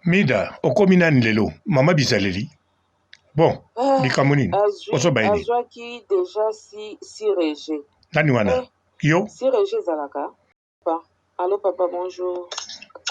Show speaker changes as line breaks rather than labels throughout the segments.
Mida okomi nani lelo mama bizaleli bon
Ah,
likambo nini
azwi
ozoba ye nini
azwaki deja si si rejet
nani wana
eh,
yo
si rejet ezalaka pa allo papa bonjour.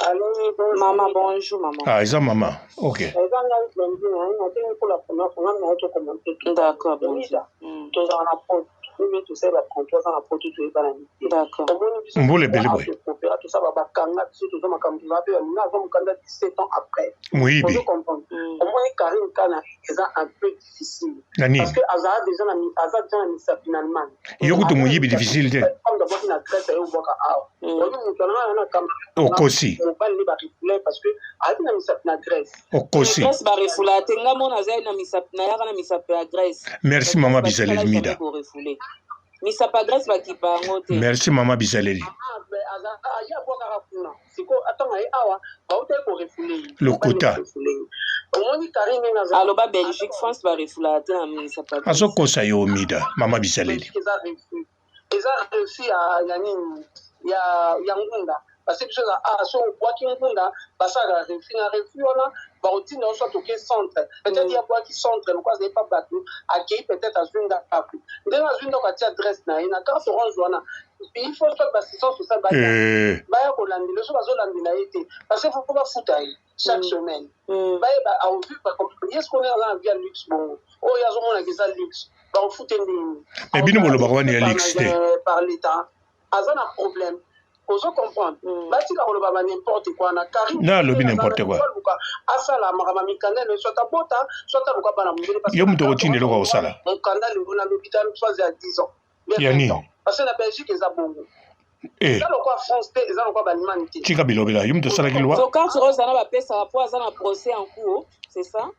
Allô, bonjour.
Mama bonjour mama.
Ah eza mama ok.
Eza ngai Blondine, hein, nabengi pour la première fois, ngai nayoki commenter tout.
D'accord Blondine.
Mida, tozala na poto, mimi tosali ba 33 ans na poto toyebana ni te.
D'accord.
Omoni biso
Mbula ebele boye.
tokopera tosala bakanga biso toza makambo tozala mpe baninga aza mokanda 17 ans après.
Moyibi.
Ozo comprendre. Omoni Karine Kana eza un peu difficile.
Na nini?
Parce que azala déjà na aza déjà na misapi na Allemagne.
Yo kutu moyibi difficile te.
Comme d'abord na Grèce ayo bwaka awa. Oyebi moto wana na kamba.
Okosi.
Mobali nde ba refoulé parce que azali na misapi na Grèce.
Okosi.
Grèce ba refoula te nga mona azali na misapi na yaka na misapi ya Grèce.
Merci mama Bizaleli Mida.
Misapi ya Grèce bakipa yango te.
Merci mama Bizaleli.
Aye abwakaka kuna sikoyo atanga ye awa bautaki korefoule ye.
Lokuta.
Omoni Karine ndenge aza.
Aloba Belgique France ba refoula te na misapi ya Grèce.
Azokosa yo Mida mama Bizaleli.
Belgique eza refus. Eza refus ya ya nini ya ya ngunda parce que biso na ah so obwaki ngunda basalaka refus na refus wana bakotinda yo soit oke centre peut-être ye abwaki centre lokola azali pa bato akei peut-être azwi ndako ndenge azwi ndako atia adresse na ye na carte orange wana il faut soit baassistance sociale baya
Eh,
baya kolandela so bazolandela ye te parce que faut bafuta ye chaque semaine bayeba aovivre ye sikoyo aza na vie ya luxe bongo oyo azomonaka eza luxe bakofute ndenge
Mais bino bolobaka wana ya luxe te.
Par l'état aza na problème ozo comprendre batika koloba ba n'importe quoi na Karine
Na alobi n'importe quoi.
Aluka asala makambo ya mikanda na ye soit abota soit aluka bana mondele parce que
Yo moto okotinda eloko ya kosala.
Mokanda lelo na l'hôpital soit ya 10 ans bien
Ya
20
nini?
ans parce que na Belgique eza bongo
Eh,
eza lokola France te eza lokola ba Allemagne te.
Tika bilobela yo moto osalaki loi.
So carte rose wana bapesaka po aza na procès en cours, c'est ça?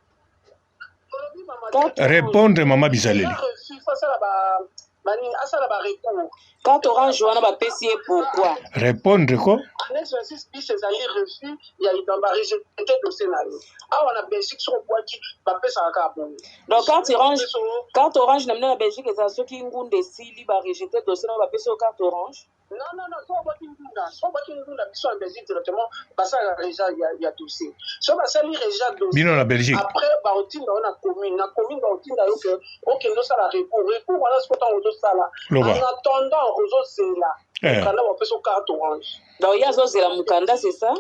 Carte orange.
Répondre mama Bizaleli.
Eza reçu faut asala ba banini asala ba recours.
Carte orange wana bapesi ye pourquoi?
Répondre ko
Annexe 26 bis ezali refus ya ba rejeté dossier na yo awa na Belgique soki obwaki bapesaka kaka bongo.
Donc carte orange na bino na Belgique eza soki ngunda esili ba rejeté dossier na bapesi yo carte orange.
Non, non, non, soki obwaki ngunda, soki obwaki ngunda biso na Belgique directement basalaka rejet ya dossier. Soki basali rejet dossier
bino na Belgique.
Après baotinda yo na commune, na commune baotinda yo ke okende osala recours. Recours wana sikoyo ntango ozosala
Loba.
en attendant ozozela
Eh.
mokanda bapesa yo carte orange.
Donc ye azozela mokanda, c'est ça?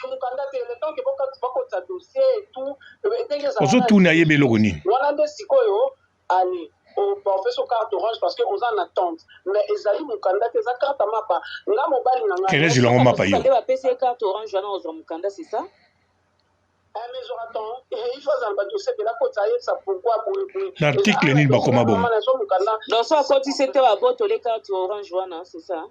Mokanda te, le temps ke bakotisa dossier et tout, ndenge ezalaka
Ozotuna yeba eloko nini?
Wana nde sikoyo allez bapesa yo carte orange parce que oza en attente mais ezali mokanda te, eza carte ya mapa nga mobali na ngai.
Kende zilongo mapa yo.
Nde bapesi ye carte orange wana ozwa mokanda, c'est ça?
Mais ezwaka temps, il faut azala bato osepela kotisa ayebisa pourquoi boye boye.
Na article nini bakoma bongo?
Nazwa mokanda.
Donc so akotisi te babotole carte orange wana, c'est ça?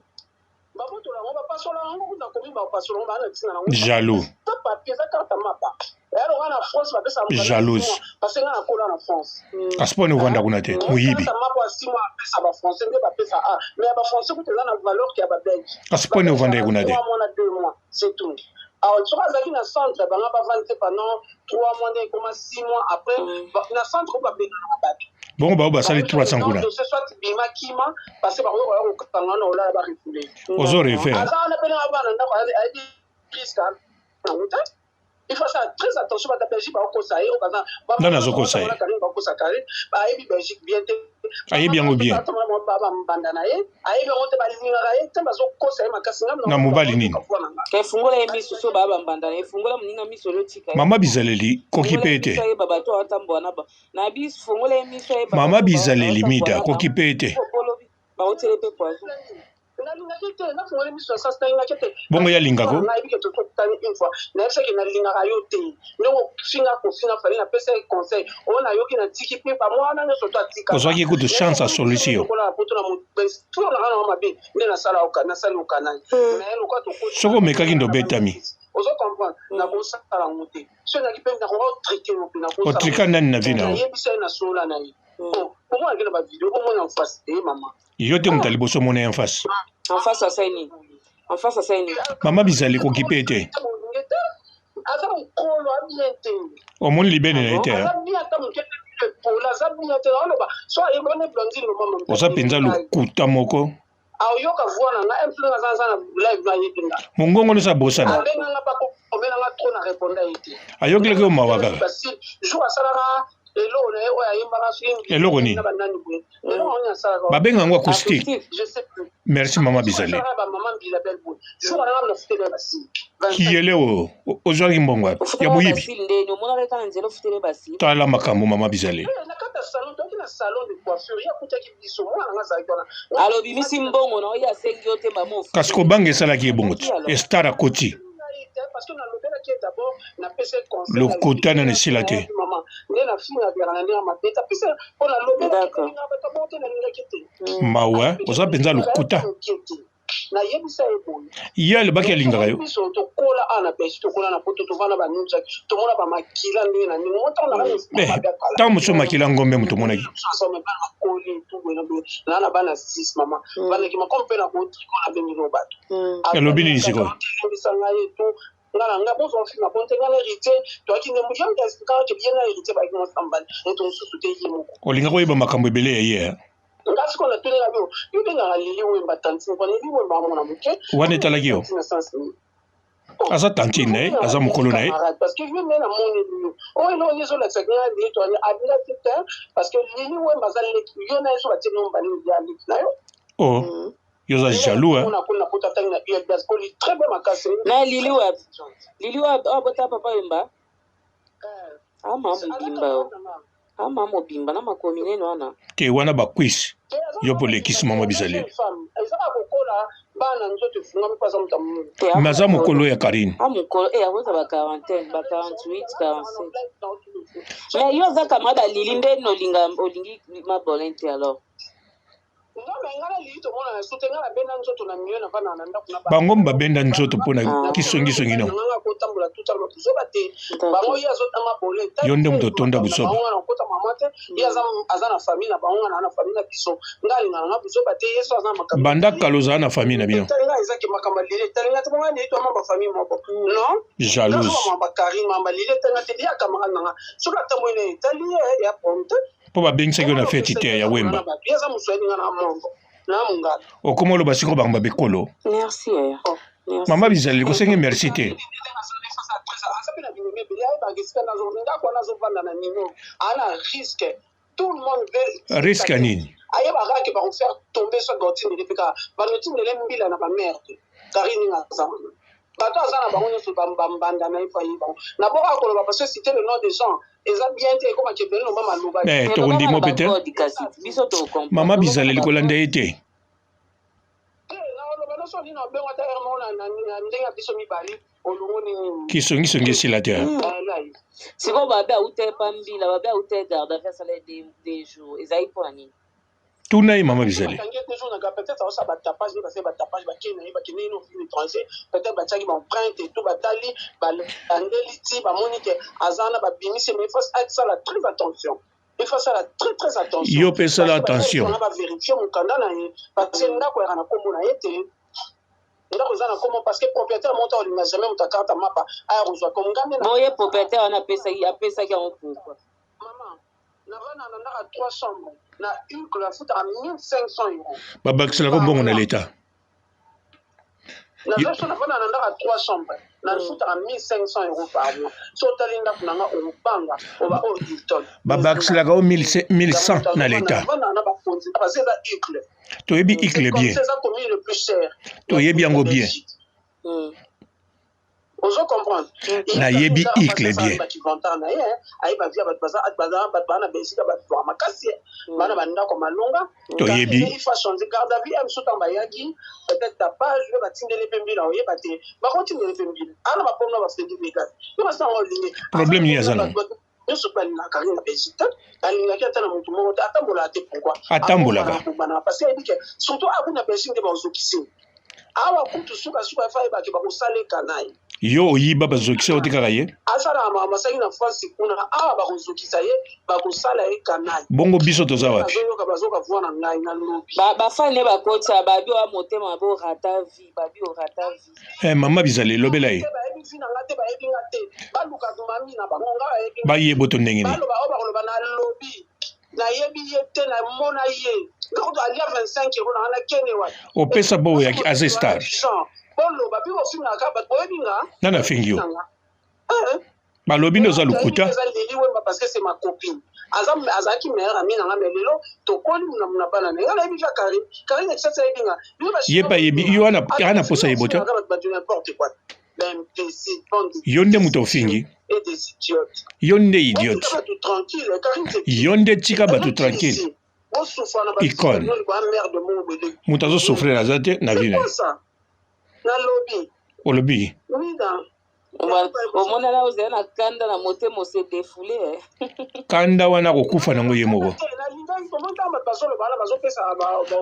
Babotola yango, bapasola yango kuna komi bapasola yango baa na ntina nango.
Jaloux.
Eza papier, eza carte ya mapa. Eyalo nga na France bapesa mokanda
Jalouse.
6 mois, parce que nga nakola na France.
Kasi mpo ovanda kuna te moyibi.
Carte ya mapa ya 6 mois apesa ba français nde bapesa a mais ya ba français kutu eza na valeur ke ya ba belge.
Kasi mpo ovanda kuna te.
3 mois na 2 mois c'est tout. Alors soki azalaki na centre banga bavandi te pendant 3 mois nde ekoma 6 mois après na centre oyo babengaka bato.
Bongo bao basali 300 kuna.
Dossier soit bima kima parce que bakoki koya kokanga wana olala ba refoulé.
Ozo refaire.
Aza wana pene na bana ndako ayebi risque nango te. Il faut faire très attention bato ya Belgique bakokosa ye oyo baza
Nani azokosa ye?
Karine bakokosa Karine bayebi Belgique bien te.
Ayebi yango bien.
Bambanda na ye ayebi yango te balingaka ye te bazokosa ye makasi
Na mobali nini?
Efungola ye miso so baa bambanda na ye fungola moninga miso olotika ye.
Mama Bizaleli koki pe te.
Fungola ye miso ayeba bato atambola na ba na biso fungola ye miso ayeba
Mama
bato
Bizaleli
atambola
Mida
na
koki pe te.
Polobi baotiele mpe poison.
Nalingaki te nafungoli miso ya sasi nalingaki te.
Bongo ye alingako?
Nayebi ke tokutani une fois nayebisaki nalingaka yo te ndenge ofinga kofinga fali napesa ye conseil oyo nayoki natiki mpe bamwana nyonso to atika.
Ozwaki kutu chance asolisi yo.
Lokola na poto na moto na nga mabe nde nasala nasali okanani mais lokola tokoti
Soki omekaki nde obetami.
Ozo comprendre nakosala yango te soki naki mpe nakoka otrike yo mpe nakosala
Otrika nani na vie na yo?
Nayebisa ye nasolola na ye omonaki na bavideo omona en face te mama.
Yo te moto ya liboso omona ye en face.
En face asali nini? En face asali nini?
Mama Bizali koki pe te.
Aza mokolo abien te.
Omoni libene na ye te.
Aza bien ata moke te polo aza bien te oloba so ayebone Blandine mama.
Oza mpenza lokuta moko.
Ayoka voix na nga mpe aza na live na yebi nga.
Mongongo nyonso abosana.
Abenganga bakomela nga nga trop na reponda ye te.
Ayokelaki yo mawa kaka.
Jour asalaka eloko na ye oyo ayembaka soki
eloko nini babenga yango acoustique. Merci mama Bizali. Kiyele oyo ozwaki mbongo wapi ya moyibi? Tala makambo mama Bizali.
Alobimisi mbongo na oyo asengi yo te mama.
Kasi kobanga esalaki ye bongo te. Estar akoti. Lokuta nanu esila te. Mawa oza mpenza lokuta. Ye alobaki alingaka yo. Ntango mosusu makila ngombe moto omonaki. Alobi nini sikoyo?
Nga na nga bozwa film bonte nga na héritier toyaki nde moto yambi expliquaka ke ye na héritier bayaki mwasi na mobali moto mosusu te ye moko.
Olinga koyeba makambo ebele ya ye.
Nga sikoyo natunela bino, yo obengaka Lili Wemba tantine pona Lili Wemba amona moke.
Wana etalaki yo? Aza tantine na ye, aza mokolo na ye.
Parce que yo nde namoni yo. Oyo eloko nini ezolakisa ki nga Lili to alingaki te parce que Lili Wemba aza leki yo na ye so batie bino mibale ya leki na yo.
Oh. Yo oza jaloux hein.
Na Lili wapi? Lili wapi? Oh, bota papa Wemba. Ama mobimba yo. Ama mobimba na makomi neno wana.
Te wana ba cuisse. Yo po lekisi mama bizaleli. Mais aza mokolo ya Karine.
Ah mokolo eh akoza ba quarantaine, ba 48, 47. Mais yo oza camarade ya Lili nde olinga olingi mabolin te alors.
Bango babenda nzoto mpo na kisongisongi no. Yo nde moto otonda buzoba. Banda kala ozala na famille na bino. Jalouse. Mpo babengisaki yo na feti te ya Wemba. Okoma oloba sikoyo bango babekolo.
Merci.
Mama bizaleli kosenge merci te. Risque ya nini?
Ayebaka ke bakofaire tomber soit baotindele mpe kaka banotindele mbila na bamerde Karine nga aza wana bato aza na bango nyonso bambanda na ye po aye bango naboka koloba parce que citer le nom des gens eza bien te ekoma ke ebele loba maloba.
Eh, tokondima mpe te. Mama bizaleli kolanda ye te. Kisongisongi esila te.
Sikoyo babe auta epa mbila, babe auta e garde à vue asala ye deux jours ezali mpona nini?
Tuna ye mama bizali.
Peut-être aosala batapage nde basali batapage bakei na ye bakende ye no ville étranger peut-être batiaki baempreinte et tout batali balandeli ti bamoni ke aza wana babimisi mais il faut asala très attention. Il faut asala très très attention.
Yo mpe sala attention.
Baverifie mokanda na ye parce que ndako yaka na nkombo na ye te. Ndako eza na nkombo parce que propriétaire moko olinga jamais moto akarte mapa aya kozwa comme nga nde.
Boye propriétaire wana apesaki apesaki yango pourquoi?
Mama navanda na ndako ya 3 chambres na Uccle nafutaka 1500 euros.
Babakiselaka mbongo na leta.
Nazo navanda na ndako ya 3 chambres nafutaka 1500 euros par mois. So otali ndako na nga okobanga oba oyo Hilton.
Babakiselaka yo 1100 na leta.
Navanda na bakonzi parce que eza Uccle.
Toyebi Uccle bien.
Eza commune le plus cher.
Toyebi yango bien.
Ozo comprendre?
Nayebi Uccle bien.
Bakivantard na ye ayeba via bato baza baza bato bana Belgique bato ba makasi bana ba ndako malonga.
Toyebi.
Il faut changer garde à vue M sotan bayaki peut-être tapage pe batindeli pe mbila oyeba te. Bakotindeli pe mbila. Ana ba pomna ba Freddy Vegas. Yo basa ngo lingi.
Problème ni azana.
Nyonso mpe alingaka ye na Belgique te. Alingaki ata na motu moko te atambolaka te pourquoi?
Atambolaka.
Parce que ayebi ke surtout abu na Belgique nde bazokisi. Awa kutu suka suka efa ayebake bakosaleka na ye.
Yo oyiba bazokisa yo te kaka ye?
Asalaka makambo asalaki na France kuna awa bakozokisa ye bakosala ye kanai.
Bongo biso toza wapi?
Bazoyoka bazoka voix na ngai na lobi.
Ba bafani bakotisa babi oya motema mabe orata vie babi orata vie.
Eh mama bizali lobela ye.
Bayebi vie na nga te bayebi nga te baluka mami na bango nga bayebi.
Baye boto ndenge nini?
Baloba oyo bakoloba na lobi. Nayebi ye te namona ye nga alia 25 euros na nga na kene wapi.
Opesa bo ya aza star.
Boloba bi bofingaka bato boyebi nga.
Nani afingi yo? Balobi nde oza lokuta.
Eza Lili Wemba parce que c'est ma copine. Aza azalaki meilleur ami na nga mais lelo tokoli na na bana na nga nayebi ja Karine. Karine Kinshasa ayebi nga. Bino ba
Ye pe ayebi yo wana ana posa ye bote.
Bato n'importe quoi. Ba imbécile, bande de
Yo nde moto ofingi.
et des idiotes.
Yo nde idiote.
Botika bato tranquille, Karine c'est
Yo nde tika bato tranquille.
Bosufa na ba
Icône.
ba merde moko boye.
Moto azo souffrir aza te na vie na ye.
C'est quoi ça? Nalobi.
Olobi.
Mida.
Omonana ozali na kanda na motema ose defoule eh.
Kanda wana akokufa nango ye moko.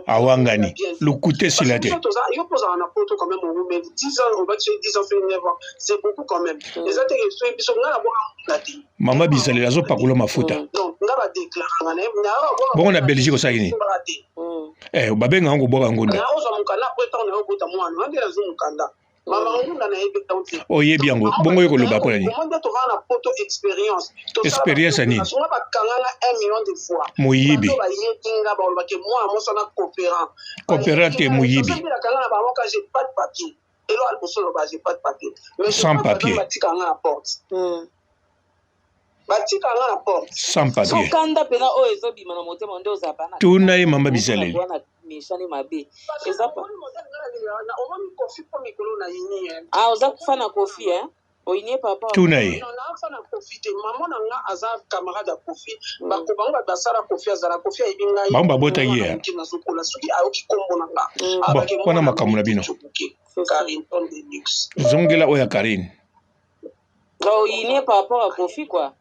Awangani lokuta esila te.
Yo mpo ozala na poto quand même owumeli 10 ans obati 10 ans soki 9 ans c'est beaucoup quand même eza te soki biso ngai nabwaka ngunda te.
Mama bizaleli azopakola mafuta. Bongo na Belgique osalaki nini? Eh, babenga yango kobwaka ngunda.
Nakozwa mokanda après ntango nayo obota mwana wana nde nazwi mokanda. Mama ngunda nayebi yango te.
Oyebi yango bongo yo koloba mpo na nini?
Omoni nde tovanda na poto experience.
Experience ya nini?
Songa bakanga nga 1 million de fois.
Moyibi.
Bato bayebi nga balobake mwana mwasi wana coopérant.
Coopérant te moyibi.
Bakanga na bango ka j'ai pas de papier. Elo aliboso loba j'ai pas de papier. Mais
sans papier.
Batika nga na porte. Batika nga na porte.
Sans papier.
So kanda pena oyo ezobima na motema nde ozala na.
Tuna ye mama bizaleli.
Wana meshani mabe. Eza pa.
Omoni Kofi po mikolo na yini hein.
Ah oza kufa na Kofi hein. Oyinie papa.
Tuna ye.
Non, na fa na Kofi te. Maman na nga aza camarade ya Kofi. Bako bango bato basala Kofi azala Kofi ayebi ngai.
Bango babotaki ye.
Nazokola soki ayoki kombo na nga.
Bon, wana makambo na bino.
Karine homme de luxe.
Zongela oyo ya Karine.
Oyinie par rapport à Kofi quoi.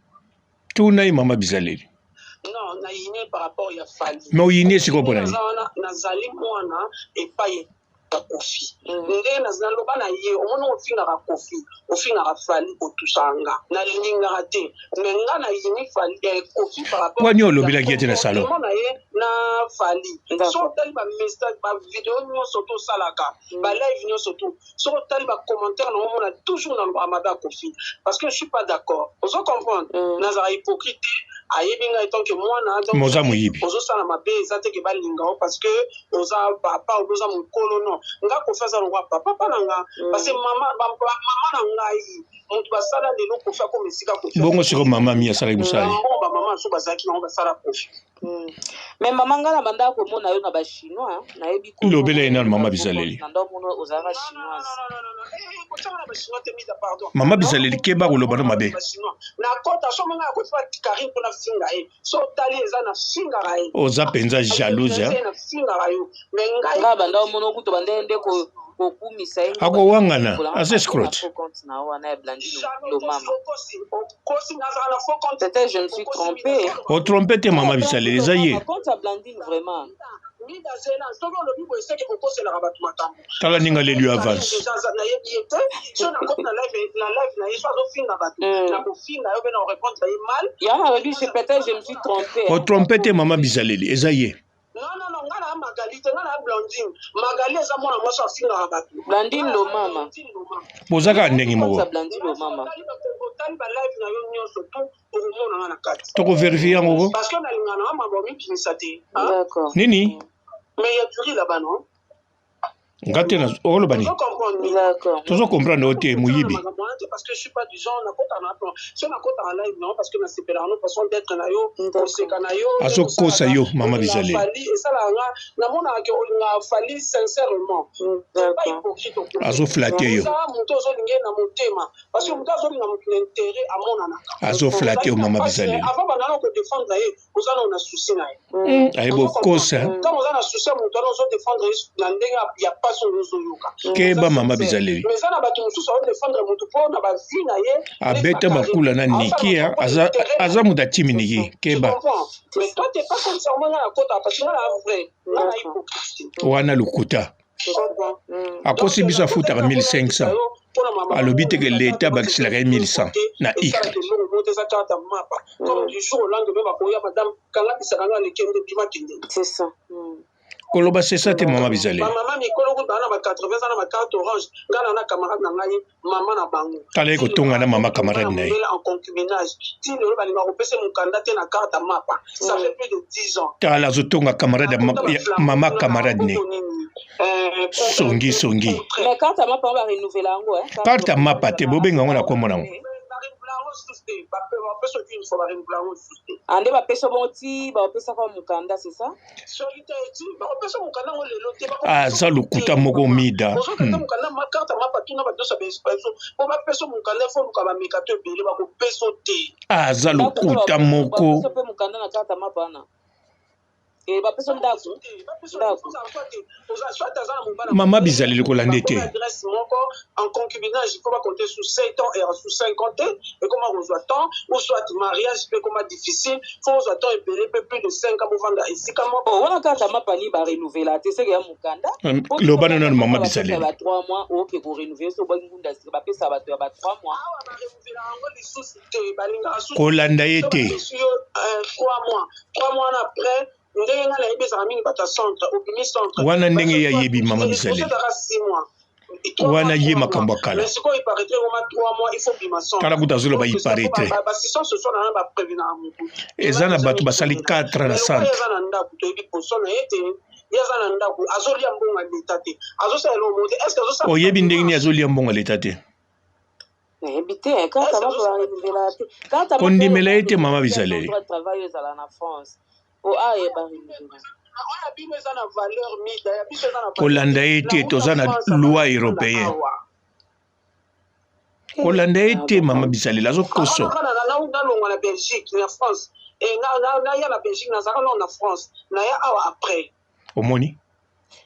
Tuna ye mama bizaleli.
Non, na yinie par rapport ya Fally.
Mais oyinie sikoyo mpo na nini?
Nazali mwana epai ya Kofi. Nde naloba na ye omoni ofingaka Kofi, ofingaka Fally otusaka nga. Nalingaka te. Mais nga na yini Fally eh, Kofi par rapport
Wani olobelaki ye te na salon.
na ye na Fally. So otali ba message ba video nyonso tosalaka, ba live nyonso tout. Soki otali ba commentaire na omona toujours nalobaka mabe ya Kofi parce que je suis pas d'accord. Ozo comprendre? Nazala hypocrite te. Ayebi ngai tant que mwana donc
Moza moyibi.
ozosala mabe eza te ke balinga yo parce que oza papa obi oza mokolo non. Nga Kofi aza lokwa papa pa na nga parce que mama ba, ba, mama na ngai moto basala lelo Kofi akoma esika Kofi.
Bongo sikoyo mama mi asalaki mosala.
Bongo ba mama so bazalaki nango basala Kofi.
Mais mama nga na banda komona yo na ba chinois nayebi ko
lobela ye nanu mama bizaleli.
Na ndo mona ozalaka chinoise.
Mama bizaleli keba koloba no mabe.
Na kota so mona akoti pa Karine pona finga ye. So tali eza na fingaka ye.
Oza penza jalouse hein.
Na fingaka yo. Mais ngai
nga banda omona kutu banda nde ko kokumisa ye.
Akowangana aza escroc.
Compte na wana ya Blandine Lomama. Peut-être je me suis trompée.
O trompe te mama bisaleli eza ye.
Compte ya Blandine vraiment.
Tala ndenge aleli yo avance.
Yango nalobi peut-être je me suis trompée.
O trompe te mama bizaleli eza ye.
Non, non, non, nga na Magali te, nga na Blandine. Magali eza mwana mwasi afingaka bato.
Blandine Lomama.
Boza kaka ndenge moko.
Blandine Lomama.
Otali ba live na yo nyonso tout okomona nga na kati.
Toko verifier yango ko.
Parce que nalingaka na mambo mibimisa te.
D'accord.
Nini?
Mais il y a du riz là-bas, non?
Nga te na oloba nini?
D'accord.
Tozo comprendre yo te moyibi.
Parce que je suis pas du genre nakota na plan. So nakota na live non parce que na sepela no façon d'être na yo, koseka na yo.
Azokosa yo mama bizaleli.
Fally esala nga namonaka ke olinga Fally sincèrement. Pas hypocrite.
Azoflate yo.
Moto ozolinga ye na motema parce que moto azolinga moto na intérêt amonanaka.
Azoflate yo mama bizaleli.
Avant bandana ko défendre ye, oza na na souci na ye.
Aye bokosa.
Ntango oza na souci ya moto wana ozodefendre ye na ndenge ya pasi oyo ozoyoka.
Keba mama bizaleli.
Mais eza na bato mosusu azodefendre moto mpo na bavie na ye.
Abeta bakula na Niki aza aza moto atimi Niki keba.
Mais toi t'es pas comme ça, moi na kota parce que nga na vrai, nga na hypocrite.
Wana lokuta. Akosi biso afutaka 1500. Alobi te ke l'État bakiselaka ye 1100 na ik.
C'est ça.
Koloba c'est ça te mama bizaleli.
Mama mikolo kutu bana ba 80 ans na ba carte orange nga na na camarade na ngai mama na bango.
Tala ye kotonga na mama camarade na ye.
En concubinage ti lelo balinga kopesa mokanda te na carte mapa. Ça fait plus de 10 ans.
Tala azotonga camarade ya mama camarade ne. Songi songi.
Mais carte mapa ba renouveler yango hein.
Carte mapa te bobenga yango na kombo nango.
Bapesa une fois, barenouveler yango lisusu te.
Ah, nde bapesa bongo ti bapesaka mokanda, c'est ça?
Soki te, ti bakopesa mokanda yango lelo te.
Aza lokuta moko mida.
Ozokata mokanda ma carte mapa tuna bato nyonso ya biso po bapesa mokanda, il faut luka bameka to ebele bakopesa te.
Aza lokuta moko.
Bapesa mpe mokanda na carte mapa wana. Eh, bapesa ndako ndako.
Mama bizaleli kolanda te.
Adresse moko en concubinage, il faut bacompter sous 7 ans et sous 5 ans te ekoma kozwa temps, ou soit mariage mpe ekoma difficile, faut ozwa temps ebele mpe plus de 5 ans bovanda esika moko.
Oh, wana carte mapa ni barenouveler te, seke ya mokanda.
Loba nano mama bizaleli.
Ba 3 mois oke korenouveler so obwaki ngunda sika, bapesa bato ya ba 3 mois.
Awa barenouveler yango lisusu te, balingaka susu.
Kolanda ye te.
Bapesi yo 3 mois, 3 mois wana après, ndenge ngai nayebi, ezalaka mingi bato ya centre, obimi centre.
Wana ndenge ye ayebi, mama bizaleli.
Ezalaka 6 mois.
Wana ye makambo ya kala.
Mais sikoyo il paraîtrait koma 3 mois il faut bima centre.
Tala kuta azoloba il paraîtrait.
Baassistance sociale wana baprévenaka motu.
Eza na bato basali 4 na centre.
Aza na ndako, toyebi position na ye te. Ye aza na ndako, azolia mbongo ya leta te, azosala eloko moko te. Est ce que azosala?
Oyebi ndenge nini azolia mbongo ya leta te?
Nayebi te, carte mapa barenouveler te. Carte mapa
Kondimela ye te, mama bizaleli.
Droit de travail oyo ezala na France po aye barenouveler.
Oyo ya bino eza na valeur mida, ya biso eza na
Kolanda ye te, toza na loi européen. Kolanda ye te, mama bizaleli, azokoso.
Nalongwa na Belgique na France, naya na Belgique, nazalaka nano na France, naya awa après.
Omoni?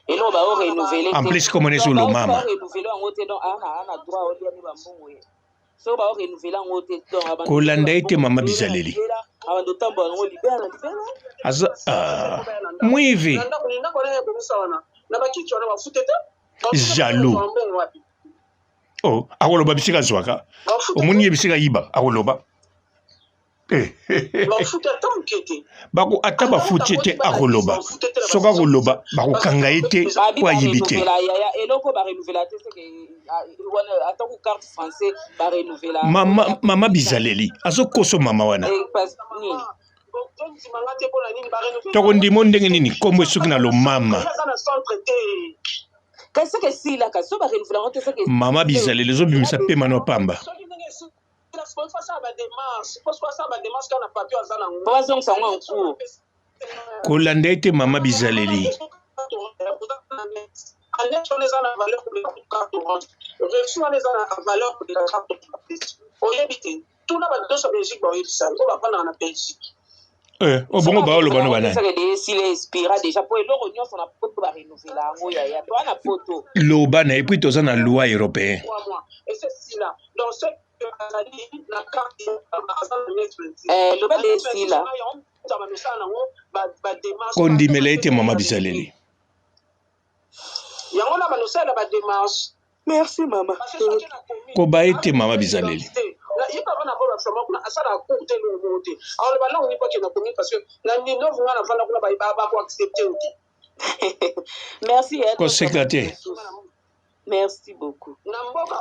Eloko bao renouveler.
En plus komona ezolo mama.
Renouveler yango te, donc ana droit olia ni bambongo ye. So bao renouveler yango te, donc
Kolanda ye te, mama bizaleli.
Abando tambola yango libela na libela.
Aza mwivi.
Na ndako, ndako wana ebongisa wana na bakiti wana, bafute te.
Jaloux. Oh, akoloba bisika azwaka. Omoni ye bisika yiba, akoloba. Bako ata bafuti ye te, akoloba. Soki akoloba, bakokanga ye te po ayibi te.
Eloko barenouveler te, seke wana atako carte français barenouveler.
Mama, mama bizaleli azokoso mama wana. Tokondima ndenge nini nkombo esuki na lomama?
Kasi seke esilaka so barenouveler yango te, seke
Mama bizaleli, ezobimisa pema no pamba.
Po bazongisa yango en cours.
Kolanda ye te, mama bizaleli.
Annexe wana eza na valeur koleka carte orange, reçu wana eza na valeur koleka carte orange. Oyebi te, tuna bato nyonso ya Belgique, baoyebisa oyo bavandaka na Belgique.
Obongo baoloba no banani?
Seke de esila, expira déjà, po eloko nyonso na poto barenouveler yango, yaya, toa na poto.
Loba na, et puis toza na loi européen.
3 mois ese sila, donc ce azali na carte, aza na annexe 26.
Loba de esila.
Kondimela ye te, mama bizaleli.
Yango na banosalela badémarche.
Merci mama.
Koba ye te, mama bizaleli.
Ye papa na bola fama kuna asalaka cour te, eloko moko te. Aloba lango nini po akende na commune? Parce que na ninove nga navanda kuna, bakoaccepte yo te.
Merci.
Koseka te.
Merci beaucoup.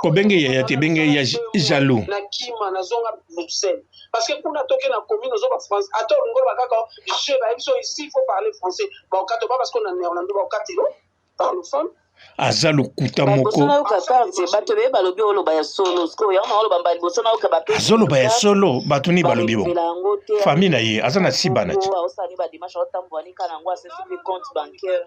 Kobenge yaya te, benge ya jaloux.
Na kima, nazonga Bruxelles parce que kuna toke na commune, ozoba France, ata olingi oloba kaka je bayebi so ici il faut parler français, baokata ba parce que na néerlandais baokatelo parlophone.
Aza lokuta moko.
Liboso nayoka carte, bato ebele balobi oloba ya solo. Sikoyo yango naoloba mba liboso nayoka bape.
Azoloba ya solo, bato nini balobi bo?
Yango te.
Famille na ye aza na si bana te.
Aosala ni badémarche, aotambola ni kaka yango, asesi mpe compte bancaire.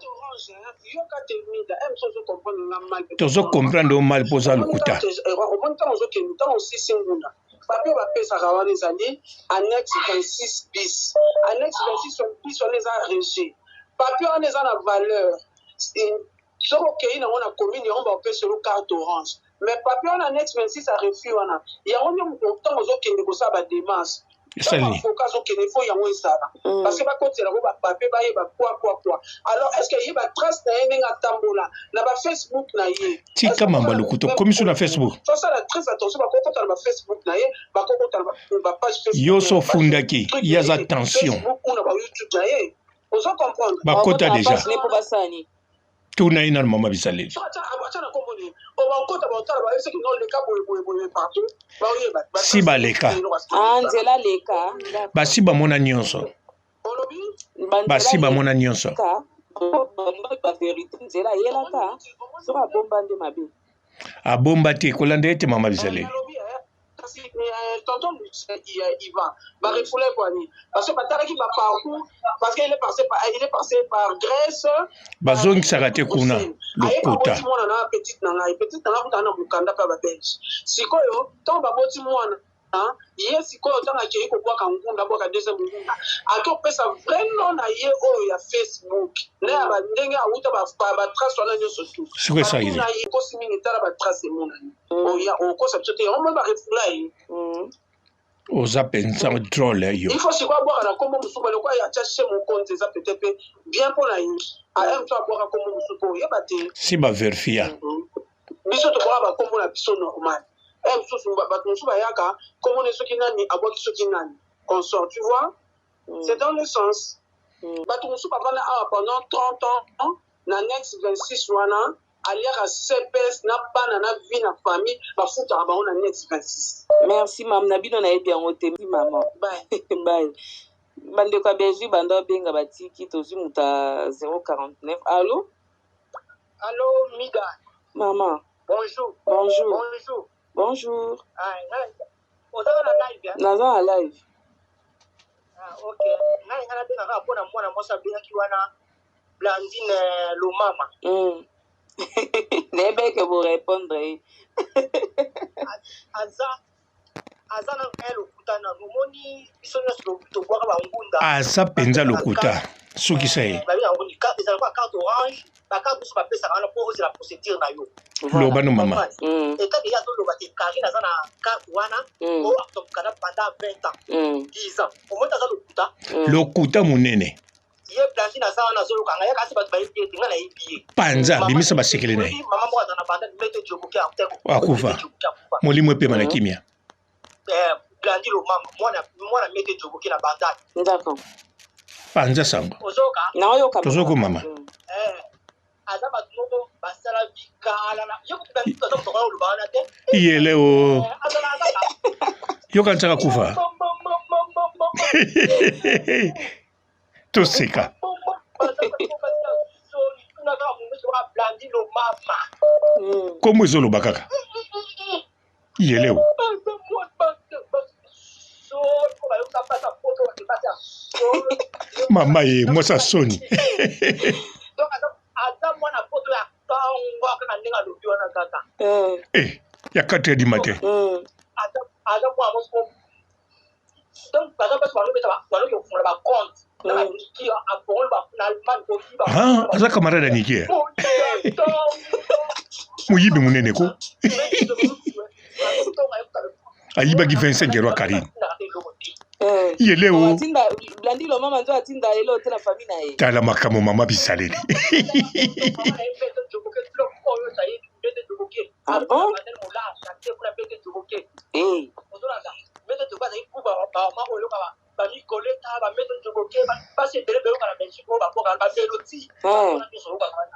Yoka te mida m so ozocomprendre nga mal.
Tozo comprendre o mal mpo oza lokuta.
Omoni, ntango ozokende, ntango osisi ngunda, papier bapesaka wana ezali annexe 26 bis. Annexe 26 bis wana eza rejet. Papier wana eza na valeur soki okei nango na commune, yango bakopesa yo carte orange. Mais papier wana, annexe 26 ya refus wana, yango nde moto ntango ozokende kosala badémarche,
Esali.
Avocat azokende, faut yango ezala, parce que bakotela yango bapapier, bayeba quoi quoi quoi. Alors est ce que ye batrace na ye ndenge atambola na bafacebook na ye?
Tika mamba lokuta, okomi so na Facebook.
Tosala très attention, bakokota na bafacebook na ye, bakokota na bapage Facebook.
Yo so ofundaki ye, aza tension.
Facebook ou na bayoutube na ye, ozo comprendre?
Bakota déjà.
Mpo basani.
Tuna ye nano, mama bizaleli.
Atya na kombo nini o bakota, baotala, bayebisaki no leka boye boye boye partout, baoyeba.
Si baleka.
Ah, nzela leka.
Basi bamona nyonso.
Olobi?
Basi bamona nyonso.
Bavérité, nzela ayelaka soki abomba nde mabe.
Abomba te, kolanda ye te, mama bizaleli.
Nalobi. Kasi eh, tonton Lucien Ivan ba refoulé quoi ni parce que batalaki ba parcours parce que il est passé par il est passé par Grèce.
Bazongisaka te kuna lokuta.
Ayeba mwana na petite na ngai, petite na ngai kuta na mokanda pa ba belge. Sikoyo ntango baboti mwana ye sikoyo ntango akei kobwaka ngunda abwaka deuxième ngunda ake kopesa vrai nom na ye oyo ya facebook na ya bandenge awuta batrace wana nyonso tu
sikoyo esali
na ye kosi mingi tala batrace emonani mm. oya okosa biso te yango moi barefula ye mm.
oza mpenza drole yo
il faut sikoyo abwaka na nkombo mosusu lokola ye atya she mokonzi eza pete mpe bien mpo na ye am to abwaka nkombo mosusu mpo oyeba te
si baverifia
mm-hmm. biso tobwaka bakombo na biso normal e mosusu bato mosusu bayaka nkombo ne soki nani abwaki soki nani consort tu vois mm. c'est dans le sens mm. bato mosusu bavanda awa pendant 30 ans na nex 26 wana aliaka cps na bana na vie na famille bafutaka bango na nex 26.
Merci mam na bino nayebi yango te mama
bye
bye bandeko ya Belgique banda obenga batiki tozwi moto ya 049 allo
allo mida
mama
bonjour
bonjour
bonjour
bonjour
ah, oza na live
naza na live
ah, ok ngai ngai nabengaka mpo na mwana mwasi abengaki wana Blandine Lomama.
Mm. Nayebaki ke bo répondre ye.
Aza aza na ngai lokuta na omoni biso nyonso tobwaka bangunda.
Aza mpenza lokuta sukisa ye.
Ezalaka carte orange bacarte mosusu bapesaka wana mpo ozela procédure na yo.
Loba no mama.
Mm.
Etake ye azoloba te Karine aza na carte wana
mm.
oyo akokana pendant 20 ans.
Mm.
10 ans. Omoni aza lokuta.
Lokuta monene.
Ye Blandine aza wana azoloka ngai kasi bato bayebi ye te ngai nayebi ye.
Panza bimisa basekele na ye.
Mama moko aza na banda mete joboke
akufa. Molimo epema na kimia.
Eh, Blandine Lomama mwana mwana mete joboke na banda.
D'accord.
Panza sango.
Ozoka?
Naoyoka.
Tozoko mama.
Eh, aza bato moko basala vikala na ye kutu Blandine aza moto akoya koloba wana te.
Iyele o.
Eh, azala azala.
Yokanisaka kufa. Toseka. Kombo ezoloba kaka. Yeleo. Mama ye mwasi ya soni. Eh, ya 4 heures du matin. Ah, aza camarade ya Niki eh. Moyibi monene ko. Ayibaki 25 euro ya Karine. Ye leo.
Blandi Lomama nzo atinda elo te na famille na ye.
Tala makambo mama bisaleli.
Ah bon? Eh.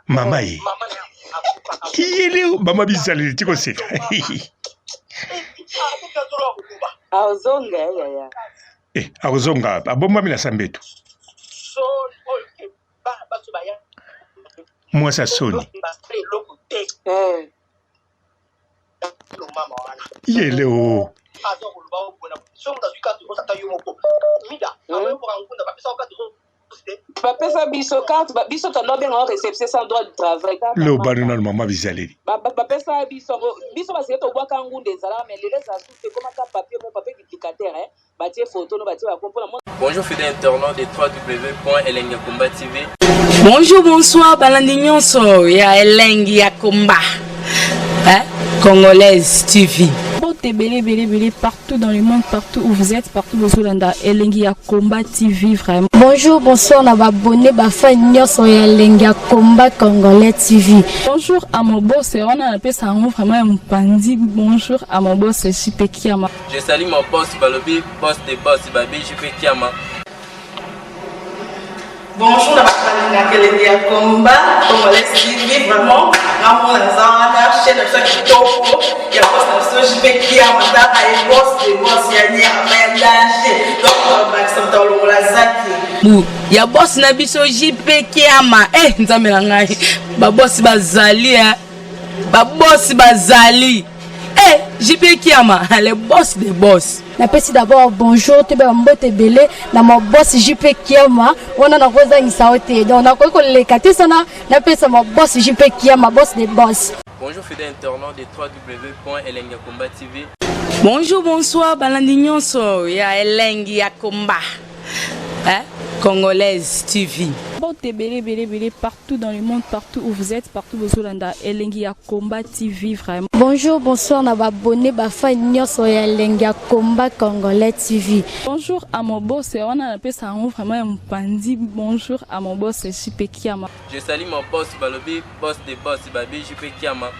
Mama ye. Ye leo mama bisaleli tiko seka.
Azonga yaya.
Eh, akozonga abombami na sambetu. Mwasi ya soni.
Eh.
Ye leo.
Bapesa biso carte, biso tando benga ngo réception sans droit du travail.
Loba no nanu mama bizaleli.
Bapesa biso yango, biso baseke tobwaka ngunda ezalaka mais lelo ezala susu te, ekomaka papier mo papier duplicateur hein. Batie photo no batie ba kompo na
Bonjour fidèles internautes de www.elengiyakomba TV.
Bonjour, bonsoir, balandi nyonso ya Elengi ya Komba. Hein? Congolaise TV.
Mbote ebele ebele ebele partout dans le monde, partout où vous êtes, partout bozolanda Elengi ya Combat TV vraiment.
Bonjour, bonsoir na ba abonné ba fan nyonso ya Elengi ya Combat Congolais TV.
Bonjour à mon boss, wana napesa yango vraiment ya mopanzi. Bonjour à mon boss JP Kiama.
Je salue mon boss balobi boss de boss babi JP Kiama.
Bonjour na bato balingaka elengi ya combat congolais TV vraiment nga moko naza wana chaîne na biso ya kitoko ya boss na biso JP Kiama tala ye boss de boss ya nyama ya danger donc bakisa moto alongola zaki
bu ya boss na biso JP Kiama eh nzambe na ngai ba boss bazali eh ba boss bazali eh. JP Kiama, le boss des boss.
Napesi d'abord bonjour toyeba mbote ebele na ma boss JP Kiama wana nakozangisa yo te, donc nakoki koleka te sana napesa ma boss JP Kiama, boss des boss.
Bonjour fidèles internautes de www.elengiyakomba TV.
Bonjour, bonsoir balandi nyonso ya Elengi ya Komba, hein? Congolaise TV.
Mbote ebele ebele ebele partout dans le monde, partout où vous êtes, partout bozolanda Elengi ya Combat TV vraiment.
Bonjour, bonsoir na baabonnés, bafans nyonso ya Elengi ya Combat Congolais TV.
Bonjour à mon boss, wana napesa yango vraiment ya mopandi. Bonjour à mon boss JP Kiama.
Je salue mon boss balobi boss de boss babi JP Kiama.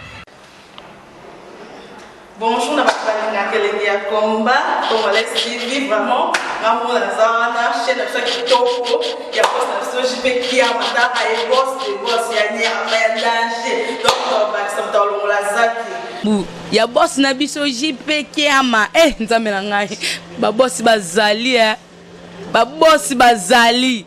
Bonjour na bato balingaka Elengi ya Combat Congolais TV, vraiment ngamona naza wana, chaîne na biso ya kitoko ya boss na biso JP Kiama, taka ye boss de boss ya nyama ya danger, donc bakisa moto alongola zaki.
Bu ya boss na biso JP Kiama, eh Nzambe na ngai, babosi bazali, eh babosi bazali,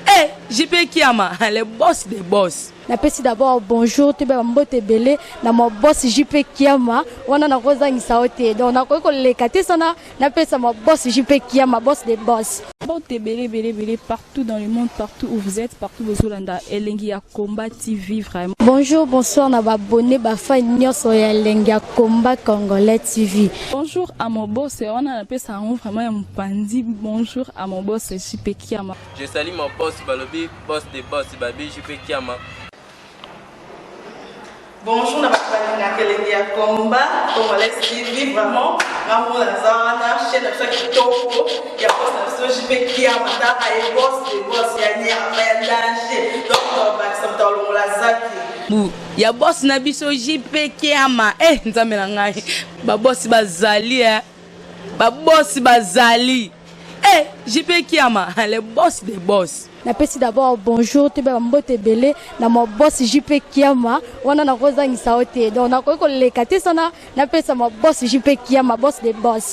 eh JP Kiama, le boss des boss.
Napesi d'abord bonjour toyeba mbote ebele na ma boss JP Kiama wana nakozangisa yo te, donc nakoki koleka te sana napesa ma boss JP Kiama, boss des boss.
Mbote ebele ebele ebele partout dans le monde, partout où vous êtes, partout bozolanda Elengi ya Combat TV vraiment.
Bonjour, bonsoir na baabonnés, bafans nyonso ya Elengi ya Combat Congolais TV.
Bonjour à mon boss, wana napesa yango vraiment ya mopandi. Bonjour à mon boss JP Kiama.
Je salue mon boss balobi boss de boss babi JP Kiama.
Bonjour na bato balingaka Elengi ya Combat Congolais TV, vraiment ngamona naza wana, chaîne na biso ya kitoko ya boss na biso JP Kiama, taka ye boss de boss ya nyama ya danger, donc bakisa moto alongola zaki.
Bu ya boss na biso JP Kiama, eh Nzambe na ngai, babosi bazali, eh babosi bazali, eh JP Kiama, le boss des boss.
Napesi d'abord bonjour toyeba mbote ebele na ma boss JP Kiama wana nakozangisa yo te, donc nakoki koleka te sana napesa ma boss JP Kiama, boss des boss.